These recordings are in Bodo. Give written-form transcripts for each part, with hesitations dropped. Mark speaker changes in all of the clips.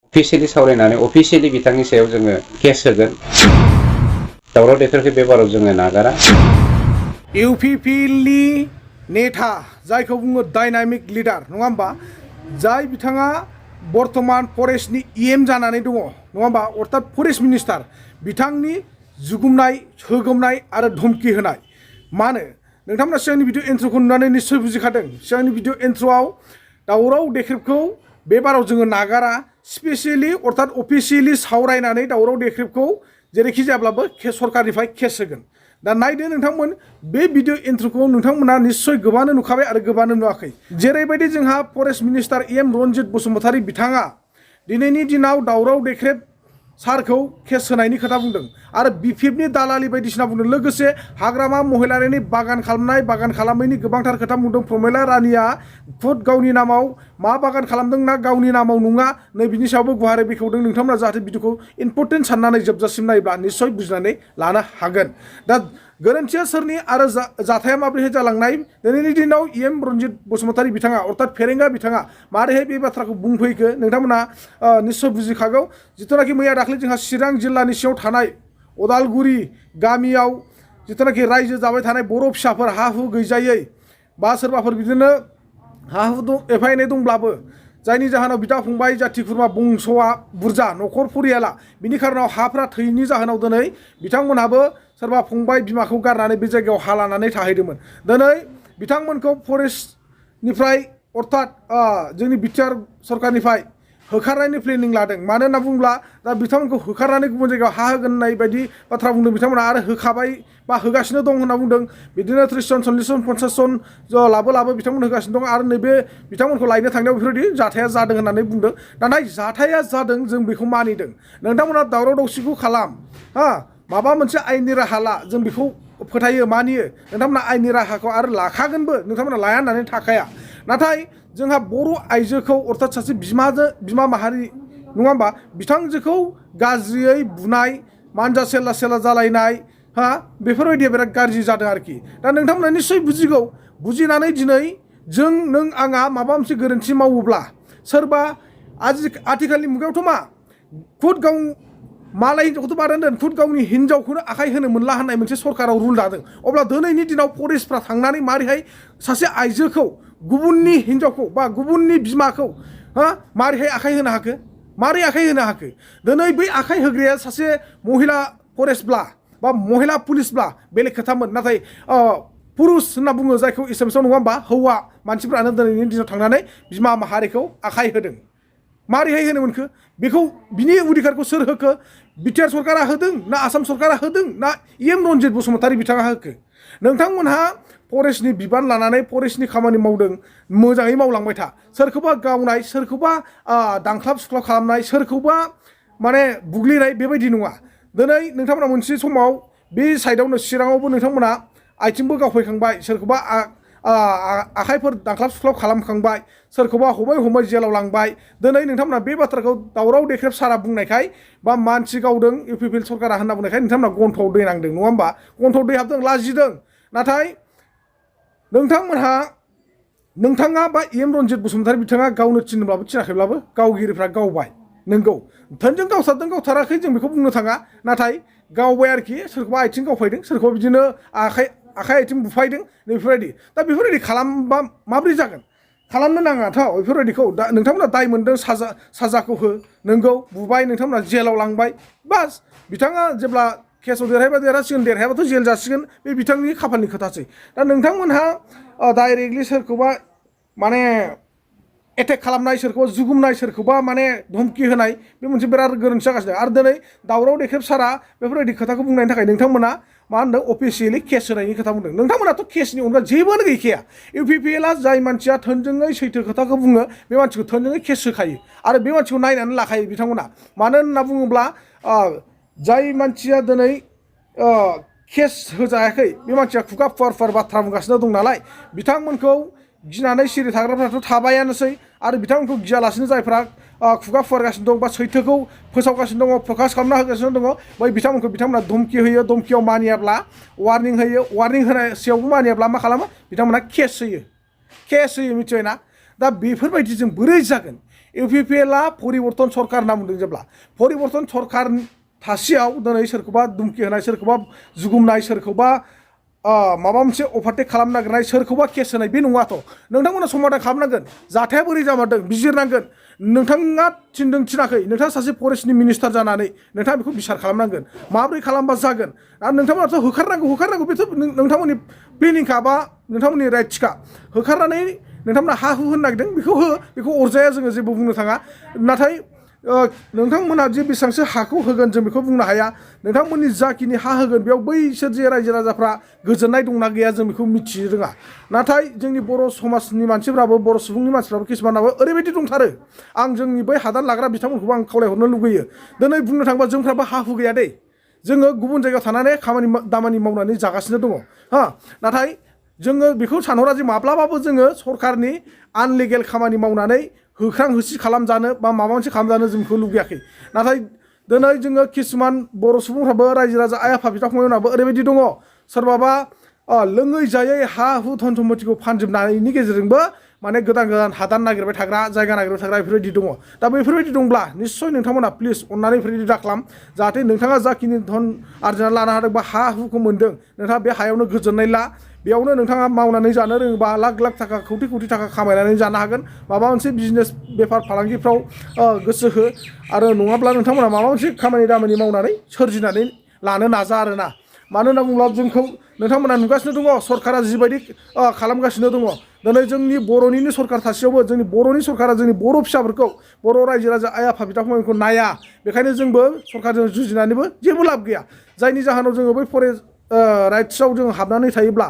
Speaker 1: अफिसियेलि सावरायनानै अफिसियेलि बिथांनि सायाव जोङो केस होगोन। दावराव देखायनायखौ बे बाराव जोङो नागारा।
Speaker 2: इउपिपिएलनि नेता जायखौ बुङो डायनामिक लिडार नङा होमबा, जाय बिथाङा बर्तमान फरेस्टनि इएम जानानै दङ नङा होमबा, अर्थात फरेस्ट मिनिस्टार, बिथांनि जुगुमनाय, होगोमनाय आरो धमकि होनाय। मानो नोंथांमोना सिगांनि भिडिअ एन्ट्र'खौ नुनानै निश्चय बुजिखादों। सिगांनि भिडिअ एन्ट्र'आव दावराव देख्रेबखौ बे बाराव जोङो नागारा, स्पेसियेलि अर्थात अफिसियेलि सावरायनानै दावराव देख्रेबखौ जेरैखि जाब्लाबो सरकारनिफ्राय केस होगोन। दा नायदो नोंथांमोन, बे भिडिअ एन्ट्र'खौ नोंथांमोना निश्चय गोबानो नुखाबाय आरो गोबानो नुवाखै। जेरैबायदि जोंहा फरेस्ट मिनिस्टार रन्जित बसुमतारी बिथाङा दिनैनि दिनाव दावराव देख्रेब सारखौ केस होनायनि खोथा बुंदों आरो बिपिएफनि दालालि बायदिसिना बुंदों। लोगोसे हाग्रामा महिलारिनि बागान खालामनाय, बागान खालामैनि गोबांथार खोथा बुंदों। प्रमिला रानिया खुद गावनि नामाव मा बागान खालामदों ना गावनि नामाव नङा, नै बिनि सायावबो गुवारै बेखेवदों। नोंथांमोना जाहाथे भिडिअखौ इम्परटेन्ट साननानै जोबजासिम नायोब्ला निश्चय बुजिनानै लानो हागोन। दा गोरोन्थिया सोरनि आरो जाथाया माबोरैहाय जालांनाय, दिनैनि दिनाव रन्जित बसुमतारी बिथाङा अर्थात फेरेंगा बिथाङा माबोरैहाय बे बाथ्राखौ बुंफैखो नोंथांमोना निश्चय बुजिखागौ। जिथुनाखि मैया दाख्लै जोंहा चिरां जिल्लानि सिङाव थानाय अदालगुरि गामियाव जिथुनाखि रायजो जाबाय थानाय बर' फिसाफोर, हा हु गैजायै बा सोरबाफोर बिदिनो हा हु एफा एनै दंब्लाबो, जायनि जाहोनाव बिदा फंबाय जाथि खुरमा बंस'आ बुरजा, न'खर फरियाला, बिनि खारनाव हाफ्रा थैनि जाहोनाव दिनै बिथांमोनहाबो सोरबा फंबाय बिमाखौ गारनानै बे जायगायाव हा लानानै थाहैदोंमोन। दिनै बिथांमोनखौ फरेस्टनिफ्राय अर्थात जोंनि बिटिआर सरकारनिफ्राय होखारनायनि प्लेनिं लादों। मानो होनना बुङोब्ला दा बिथांमोनखौ होखारनानै गुबुन जायगायाव हा होगोन होननाय बायदि बाथ्रा बुंदों बिथांमोना, आरो होखाबाय बा होगासिनो दं होनना बुंदों। बिदिनो 30 जन 40 जन 50 जन लाबो बिथांमोन होगासिनो दं आरो नैबे बिथांमोनखौ लायनो थांनायाव बेफोरबायदि जाथाया जादों होननानै बुंदों। नाथाय जाथाया जादों, जों बेखौ मानिदों। नोंथांमोना दावराव दावसिखौ खालाम, माबा मोनसे आयेननि राहा ला, जों बेखौ फोथायो, मानियो। नोंथांमोना आयेननि राहाखौ आरो लाखागोनबो, नोंथांमोना लाया होननानै थाखाया। नाथाय जोंहा बर' आइजोखौ अर्थात सासे बिमा माहारि नङा होमबा, बिथांजोखौ गाज्रियै बुनाय, मानजा सेला सेला जालायनाय, बेफोरबायदिया बिराद गाज्रि जादों आरोखि। दा नोंथांमोना निश्चय बुजिगौ। बुजिनानै दिनै जों नों आंहा माबा मोनसे गोरोन्थि मावोब्ला, सोरबा आथिखालनि मुगायावथ' मा खुद गाव मालाय हिन्जावखौथ' बादान दोन, खुद गावनि हिन्जावखौनो आखाइ होनो मोनला होननाय मोनसे सरकाराव रुल दादों। अब्ला दिनैनि दिनाव फरेस्टफ्रा थांनानै मारैहाय सासे आइजोखौ, गुबुननि हिन्जावखौ बा गुबुननि बिमाखौ मारैहाय आखाइ होनो हाखो, मारै आखाइ होनो हाखो? दिनै बै आखाइ होग्राया सासे महिला फरेस्टब्ला बा महिला पुलिसब्ला बेलेग खोथामोन। नाथाय पुरुष होनना बुङो जायखौ एसामिसाव नङा होमबा, हौवा मानसिफ्रानो दिनैनि दिनाव थांनानै बिमा माहारिखौ आखाइ होदों। मारैहाय होनो मोनखो? बेखौ बिनि अधिकारखौ सोर होखो? बिटिआर सरकारा होदों ना आसाम सरकारा होदों ना रन्जित बसुमतारी बिथाङा होखो? नोंथांमोनहा फरेस्टनि बिबान लानानै फरेस्टनि खामानि मावदों, मोजाङै मावलांबाय था। सोरखौबा गावनाय, सोरखौबा दांख्लाब सुख्लाब खालामनाय, सोरखौबा माने बुग्लिनाय बेबायदि नङा। दिनै नोंथांमोना मोनसे समाव बे साइडआवनो चिराङावबो नोंथांमोना आथिंबो गावफैखांबाय, सोरखौबा आखाइफोर दांख्लाब सुख्लाब खालामखांबाय, सोरखौबा हमै जेलाव लांबाय। दिनै नोंथांमोना बे बाथ्राखौ दावराव देख्रेब सारा बुंनायखाय बा मानसि गावदों इउपिपिएल सरकारा होनना बुंनायखाय नोंथांमोना गन्थ'आव दै नांदों नङा होमबा, गन्थ'आव दै हाबदों, लाजिदों। नाथाय नोंथाङा बा रन्जित बसुमतारी बिथाङा गावनो थिनब्लाबो थिनाखैब्लाबो गावगिरिफ्रा गावबाय। नोंगौ थोंजों गावथारदों गावथाराखै जों बेखौ बुंनो थाङा, नाथाय गावबाय आरोखि। सोरखौबा आथिं गावफायदों, सोरखौबा बिदिनो आखाइ आथिं बुफायदों, बेफोरबायदि। दा बेफोरबायदि खालामबा माबोरै जागोन? खालामनो नाङाथ' बेफोरबायदिखौ। दा नोंथांमोना दाय मोनदों, साजाखौ हो। नोंगौ बुबाय, नोंथांमोना जेलाव लांबाय, बास। बिथाङा जेब्ला केसाव देरहायोबा देरहासिगोन, देरहायाबाथ' जेल जासिगोन, बे बिथांनि खाफालनि खोथासै। दा नोंथांमोनहा डाइरेक्टलि सोरखौबा माने एटेक खालामनाय, सोरखौबा जुगुमनाय, सोरखौबा माने धमकि होनाय, बे मोनसे बिराद गोरोन्थि जागासिनो। आरो दिनै दावराव देख्रेब सारा बेफोरबायदि खोथाखौ बुंनायनि थाखाय नोंथांमोना मा होनदों, अफिसियेलि केस होनायनि खोथा बुंदों। नोंथांमोनाथ' केसनि अनगा जेबोआनो गैखाया। इउपिपिएलआ जाय मानसिया थोंजोङै सैथो खोथाखौ बुङो, बे मानसिखौ थोंजोङै केस होखायो आरो बे मानसिखौ नायनानै लाखायो बिथांमोना। मानो होनना बुङोब्ला जाय मानसिया दिनै केस होजायाखै, बे मानसिया खुगा फुवार बाथ्रा बुंगासिनो दं नालाय, बिथांमोनखौ गिनानै सिरि थाग्राफ्राथ' थाबायानोसै। आरो बिथांमोनखौ गियालासिनो जायफ्रा खुगा फुवारगासिनो दं बा सैथोखौ फोसावगासिनो दङ, प्रकास खालामना होगासिनो दङ, बै बिथांमोनहा धमकि होयो। धमकियाव मानियाब्ला वार्निं होयो, वार्निं होनायावबो मानियाब्ला मा खालामो? बिथांमोना केस होयो, मिथिबायना? दा बेफोरबायदि जों बोरै जागोन? इउपिपिएलआ परिबर्तन सरकार होनना बुंदों जेब्ला परिबर्तन सरकार थासेयाव दिनै सोरखौबा दुमकि होनाय सोरखौबा जुगुमनाय सोरखौबा माबा मोनसे अभारटेक खालामनो नागिरनाय सोरखौबा केस होनाय बे नङाथ' नोंथांमोना समाधान खालामनांगोन जाथाया बोरै जामारदों बिजिरनांगोन नोंथाङा थिनदों थिनाखै नोंथाङा सासे फरेस्टनि मिनिस्टार जानानै नोंथाङा बेखौ बिसार खालामनांगोन माबोरै खालामबा जागोन आरो नोंथांमोनाथ' होखारनांगौ बेथ' नोंथांमोननि प्लेनिंखा बा नोंथांमोननि राइट्सखा होखारनानै नोंथांमोना हा हु होनो नागिरदों बेखौ अरजाया जोङो जेबो बुंनो थाङा नाथाय नोंथांमोनहा जे बेसेबांसो हाखौ होगोन जों बेखौ बुंनो हाया नोंथांमोननि जाखिनि हा होगोन बेयाव बैसोर जे रायजो राजाफ्रा गोजोननाय दंना गैया जों बेखौ मिथिनो रोङा नाथाय जोंनि बर' समाजनि मानसिफ्राबो बर' सुबुंनि मानसिफ्राबो किसुमानाबो ओरैबायदि दंथारो आं जोंनि बै हादान लाग्रा बिथांमोनखौबो आं खावलायहरनो लुगैयो दिनै बुंनो थाङोबा जोंफ्राबो हा हु गैया दै जोङो गुबुन जायगायाव थानानै खामानि दामानि मावनानै जागासिनो दङ नाथाय जोङो बेखौ सानहरा जे माब्लाबाबो जोङो सरकारनि आनलिगेल खामानि मावनानै होख्रां होसि खालामजानो बा माबा मोनसे खालामजानो जों बेखौ लुगैयाखै नाथाय दिनै जोङो किसुमान बर' सुबुंफ्राबो रायजो राजा आइ आफा बिदा फंबायमोनाबो ओरैबायदि दङ सोरबाबा लोङै जायै हा हु धन सम्पतिखौ फानजोबनायनि गेजेरजोंबो माने गोदान हादान नागिरबाय थाग्रा जायगा नागिरबाय थाग्रा बेफोरबायदि दङ दा बेफोरबायदि दंब्ला निस्सय नोंथांमोना प्लिज अननानै बेफोरबायदि दाखालाम जाहाथे नोंथाङा जाखिनि धन आरजिनानै लानो हादों बा हा हुखौ मोन्दों नोंथाङा बे हायावनो गोजोननाय ला बेयावनो नोंथाङा मावनानै जानो रोङोबा लाख लाख थाखा कौटि थाखा खामायनानै जानो हागोन माबा मोनसे बिजनेस बेफार फालांगिफ्राव गोसो हो आरो नङाब्ला नोंथांमोना माबा मोनसे खामानि दामानि मावनानै सोरजिनानै लानो नाजा आरोना मानो होनना बुङोब्ला जोंखौ नोंथांमोना नुगासिनो दङ सरकारा जिबायदि खालामगासिनो दङ दिनै जोंनि बर'निनो सरकार थासेयावबो जोंनि बर'नि सरकारा जोंनि बर' फिसाफोरखौ बर' रायजो राजा आइ आफा बिदा फंबायखौ नाया बेखायनो जोंबो सरकारजों जुजिनानैबो जेबो लाब गैया जायनि जाहोनाव जोङो बै फरेस्ट राइट्सआव जों हाबनानै थायोब्ला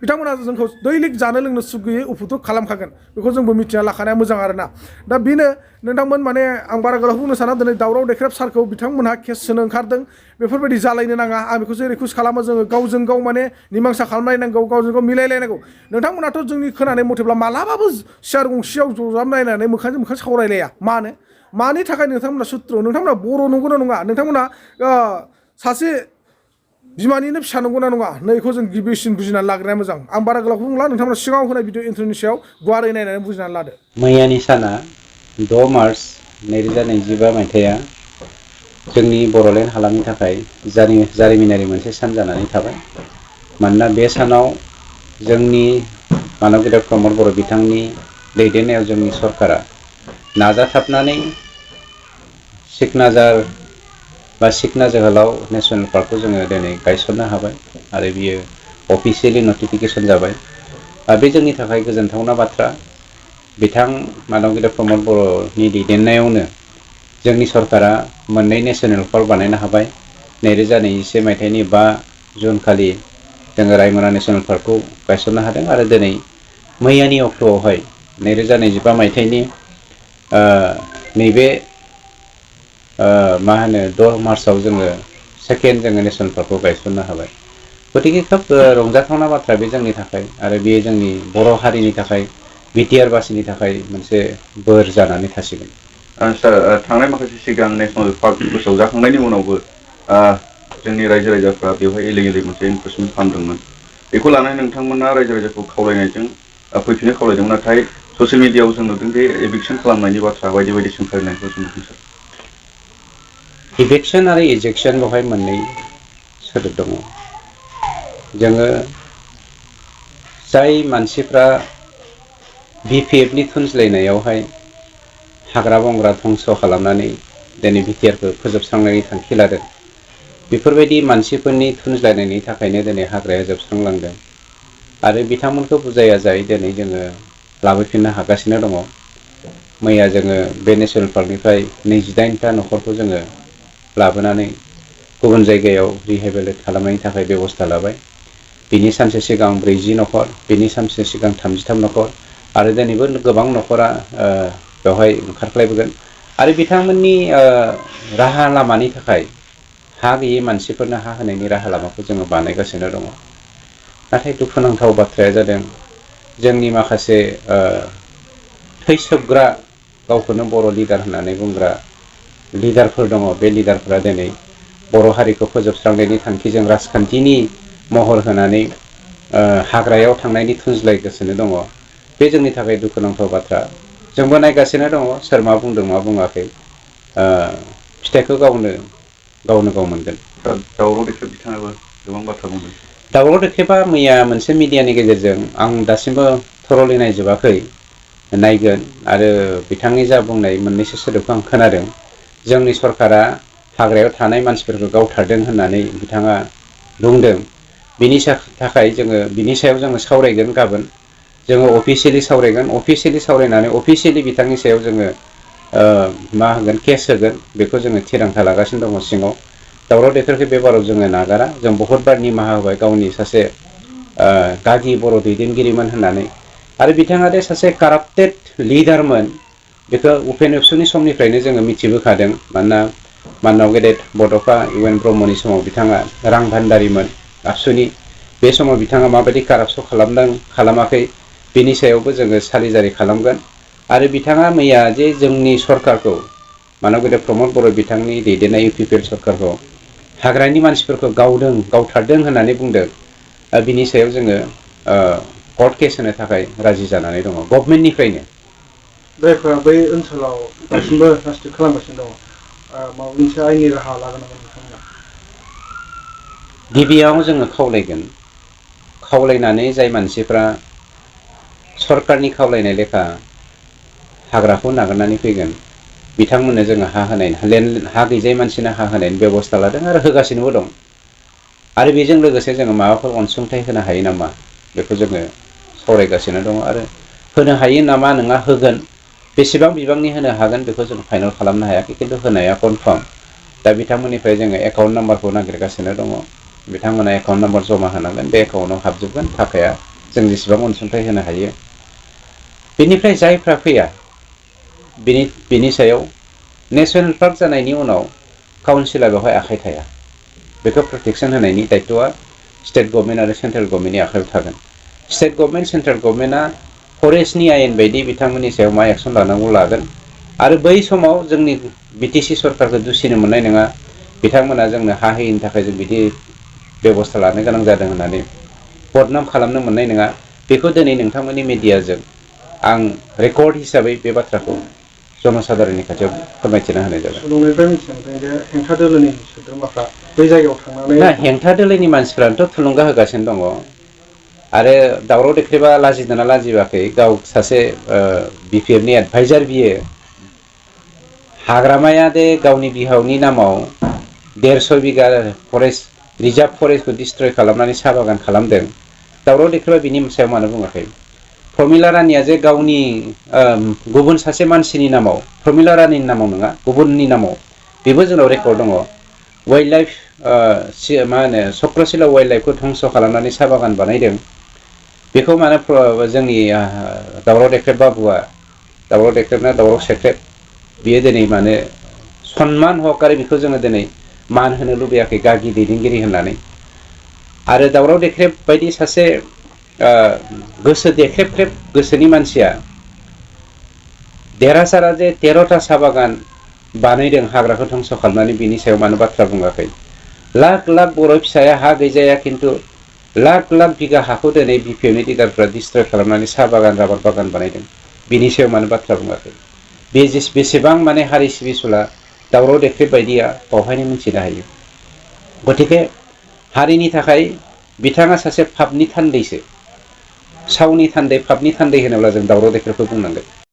Speaker 2: बिथांमोना जोंखौ दैलिक जानो लोंनो सुख गैयै उफुद्रुग खालामखागोन बेखौ जोंबो मिथिना लाखानाया मोजां आरोना दा बेनो नोंथांमोन माने आं बारा गोलाव बुंनो साना दिनै दावराव देख्रेब सारखौ बिथांमोनहा केस होनो ओंखारदों बेफोरबायदि जालायनो नाङा आं बेखौसो रिकुवेस्ट खालामो जोङो गावजों गाव माने निमांसा खालामलायनांगौ गावजों गाव मिलायलायनांगौ नोंथांमोनाथ' जोंनि खोनानाय मथेब्ला मालाबाबो सियार गंसेयाव जजाबनायनानै मोखांजों मोखां सावरायलाया मानि थाखाय नोंथांमोना सुथ्रु नोंथांमोना बर' नंगौना नङा नोंथांमोना सासे बिमानिनो फिसा नंगौना नङा नैखौ जों गिबिसिन बुजिनानै लाग्राया मोजां आं बारा गोलावखौ बुंला नोंथांमोना सिगाङाव होनाय भिडिअ इन्ट्र'नि सायाव गुवारै नायनानै बुजिनानै लादो
Speaker 1: मैयानि साना 6 मार्च 2025 मायथाइया जोंनि बर'लेण्ड हालामनि थाखाय जारिमिनारि मोनसे सान जानानै थाबाय मानोना बे सानाव जोंनि मानब गेदेर प्रमद बर' बिथांनि दैदेननायाव जोंनि सरकारा नाजाथाबनानै सिकनाझार बा सिकना जोहोलाव नेसनेल पार्कखौ जोङो दिनै गायसननो हाबाय आरो बियो अफिसियेलि नटिफिकेसन जाबाय बे जोंनि थाखाय गोजोनथावना बाथ्रा बिथां मानब गेदेर प्रमद बर'नि दैदेननायावनो जोंनि सरकारा मोननै नेसनेल पार्क बानायनो हाबाय 2021 मायथाइनि 5 जुन खालि जोङो रायमना नेसनेल पार्कखौ गायसननो हादों आरो दिनै मैयानि अक्ट'आवहाय 2025 मायथाइनि नैबे 6 मार्चआव जोङो सेकेन्ड जोङो नेसनेल पार्कखौ गायसननो हाबाय गतिके खोब रंजाथावना बाथ्रा बे जोंनि थाखाय आरो बेयो जोंनि बर' हारिनि थाखाय बिटिआर बासिनि थाखाय मोनसे बोर जानानै थासिगोन
Speaker 3: सार थांनाय माखासे सिगां नेसनेल पार्क फोसावजाखांनायनि उनावबो जोंनि रायजो राजाफ्रा बेवहाय इलिगेलि मोनसे इनक्रुजमेन्ट खालामदोंमोन बेखौ लानानै नोंथांमोना रायजो राजाखौ खावलायनायजों फैफिननो खावलायदोंमोन नाथाय ससियेल मिडियाआव जों नुदों जे एभिक्सन खालामनायनि बाथ्रा बायदि बायदि सोंखारिनायखौ जों नुदों सार
Speaker 1: इभिक्सन आरो इजेक्सन बेवहाय मोननै सोदोब दङ जोङो जाय मानसिफ्रा बिपिएफनि थुनज्लायनायावहाय हाग्रा बंग्रा धंस खालामनानै दिनै बिटिआरखौ फोजोबस्रांनायनि थांखि लादों बेफोरबायदि मानसिफोरनि थुनज्लायनायनि थाखायनो दिनै हाग्राया जोबस्रांलांदों आरो बिथांमोनखौ बुजाया जाय दिनै जोङो लाबोफिननो हागासिनो दङ मैया जोङो बे नेसनेल पार्कनिफ्राय 28टा न'खरखौ जोङो लाबोनानै गुबुन जायगायाव रिहेबिलिट खालामनायनि थाखाय बेबस्था लाबाय बिनि सानसे सिगां 40 न'खर बिनि सानसे सिगां 33 न'खर आरो दिनैबो गोबां न'खरा बेवहाय ओंखारख्लायबोगोन आरो बिथांमोननि राहा लामानि थाखाय हा गैयै मानसिफोरनो हा होनायनि राहा लामाखौ जोङो बानायगासिनो दङ नाथाय दुखुनांथाव बाथ्राया जादों जोंनि माखासे थैसोबग्रा गावखौनो बर' लिडार होननानै बुंग्रा लिडारफोर दङ बे लिडारफोरा दिनै बर' हारिखौ फोजोबस्रांनायनि थांखिजों राजखान्थिनि महर होनानै हाग्रायाव थांनायनि थुनज्लायगासिनो दङ बे जोंनि थाखाय दुखुनांथाव बाथ्रा जोंबो नायगासिनो दङ सोर मा बुंदों मा बुङाखै फिथाइखौ गावनो गाव मोनगोन।
Speaker 3: दावराव देख्रेब बिथाङाबो गोबां बाथ्रा बुंदों।
Speaker 1: दावराव देख्रेबा मैया मोनसे मिडियानि गेजेरजों आं दासिमबो थरलि नायजोबाखै, नायगोन आरो बिथांनि जा बुंनाय मोननैसो सोदोबखौ आं खोनादों। जोंनि सरकारा हाग्रायाव थानाय मानसिफोरखौ गावथारदों होननानै बिथाङा बुंदों। बिनि थाखाय जोङो बिनि सायाव जोङो सावरायगोन गाबोन। जोङो अफिसियेलि सावरायगोन, अफिसियेलि सावरायनानै अफिसियेलि बिथांनि सायाव जोङो मा होगोन केस होगोन बेखौ जोङो थिरांथा लागासिनो दङ सिङाव। दावराव देख्रेबखौ बे बाराव जोङो नागारा, जों बहुद बार निमाहा होबाय गावनि सासे गागि बर' दैदेनगिरिमोन होननानै। आरो बिथाङा दे सासे काराप्टेड लिडारमोन बेखौ उपेन एबसुनि समनिफ्रायनो जोङो मिथिबोखादों। मानोना माननाव गेदेर बड'फा इउ एन ब्रह्मनि समाव बिथाङा रां भान्दारिमोन आबसुनि। बे समाव बिथाङा माबायदि कारापसन खालामदों खालामाखै बेनि सायावबो जोङो सालिजारि खालामगोन। आरो बिथाङा मैया जे जोंनि सरकारखौ मानव गेदेर प्रमद बर' बिथांनि दैदेननाय UPPL सरकारखौ हाग्रानि मानसिफोरखौ गावथारदों होननानै बुंदों। बिनि सायाव जोङो कर्ट केस होनो थाखाय राजि जानानै दङ गभर्नमेन्टनिफ्रायनो।
Speaker 2: जायफोरा बै ओनसोलाव दासिमबो राजत्रिट खालामगासिनो दङ, माबा मोनसे आयेननि राहा लागोन नामा नोंथांमोना?
Speaker 1: गिबियाव जोङो खावलायनानै जाय मानसिफ्रा सरकारनि खावलायनाय लेखा हाग्राखौ नागारनानै फैगोन बिथांमोननो जोङो हा गैजायै मानसिनो हा होनायनि बेब'स्था लादों आरो होगासिनोबो दं। आरो बेजों लोगोसे जोङो माबाफोर अनसुंथाइ होनो हायो नामा बेखौ जोङो सावरायगासिनो दङ। आरो होनो हायो नामा नङा, होगोन। बेसेबां बिबांनि होनो हागोन बेखौ जों फाइनाल खालामनो हायाखै, खिन्थु होनाया कनफार्म। दा बिथांमोननिफ्राय जोङो एकाउन्ट नाम्बारखौ नागिरगासिनो दङ। बिथांमोना एकाउन्ट नाम्बार जमा होनांगोन, बे एकाउन्टाव हाबजोबगोन थाखाया, जों जेसेबां अनसुंथाइ होनो हायो। बेनिफ्राय जायफ्रा फैया बिनि सायाव नेसनेल पार्क जानायनि उनाव काउन्सिला बेवहाय आखाइ थाया। बेखौ प्रटेकसन होनायनि दायथ'आ स्टेट गभर्नमेन्ट आरो सेन्ट्रेल गभर्नमेन्टनि आखायाव थागोन। स्टेट गभर्नमेन्ट सेन्ट्रेल गभर्नमेन्टआ फरेस्टनि आयेन बायदि बिथांमोननि सायाव मा एक्सन लानांगौ लागोन। आरो बै समाव जोंनि BTC सरकारखौ दुसिनो मोननाय नङा। बिथांमोना जोंनो हा होयिनि थाखाय जों बिदि बेब'स्था लानो गोनां जादों होननानै बदनाम खालामनो मोननाय नङा। बेखौ दिनै नोंथांमोननि मिडियाजों आं रेकर्ड हिसाबै बे बाथ्राखौ जनसाधारननि खाथियाव फोरमायथिना होनाय जाबाय।
Speaker 2: सुलुंनिफ्राय मिथिनो मोनदों जे हेंथा दोलोनि सोद्रोमाफ्रा बै जायगायाव थांनानै
Speaker 1: हेंथा दोलोनि मानसिफ्रानोथ' थुलुंगा होगासिनो दङ। आरो दावराव देख्रेबा लाजिदोंना लाजिबाखै, गाव सासे BPFनि एडभाइजार बियो हाग्रामाया दे गावनि बिहावनि नामाव 150 बिगा फरेस्ट रिजार्भ फरेस्टखौ डिस्ट्रय खालामनानै साहा बागान खालामदों। दावराव देख्रेबा बिनि सायाव मानो बुङाखै? प्रमिला रानिया जे गावनि गुबुन सासे मानसिनि नामाव, प्रमिला रानिनि नामाव नङा गुबुननि नामाव, बेबो जोंनाव रेकर्ड दङ। वाइल्ड लाइफ मा होनो चक्रशिला वाइल्ड लाइफखौ धंस' खालामनानै साहा बागान बानायदों। बेखौ मानो जोंनि दावराव देख्रेब बाबुआ, दावराव देख्रेबना दावराव सेख्रेब, बियो दिनै मानो सनमान हरखारै बेखौ जोङो दिनै मान होनो लुबैयाखै गागि दैदेनगिरि होननानै। आरो दावराव देख्रेब बायदि सासे गोसो देख्रेबख्रेब गोसोनि मानसिया देरहासारा जे 13टा साहा बागान बानायदों हाग्राखौ धंस' खालामनानै, बिनि सायाव मानो बाथ्रा बुङाखै? लाख लाख बर' फिसाया हा गैजाया, खिन्थु लाख लाख बिगा हाखौ दिनै BPFनि लिडारफ्रा डिस्ट्रय खालामनानै साहा बागान राबार बागान बानायदों। बिनि सायाव मानो बाथ्रा बुङाखै? बेसेबां माने हारि सिबिसुला दावराव देख्रेब बायदिया बावहायनो मिथिनो हायो। गतिके हारिनि थाखाय बिथाङा सासे पापनि थान्दैसो। सावनि थान्दै, पापनि थान्दै होनोब्ला जों दावराव देख्रेबखौ बुंनांगोन।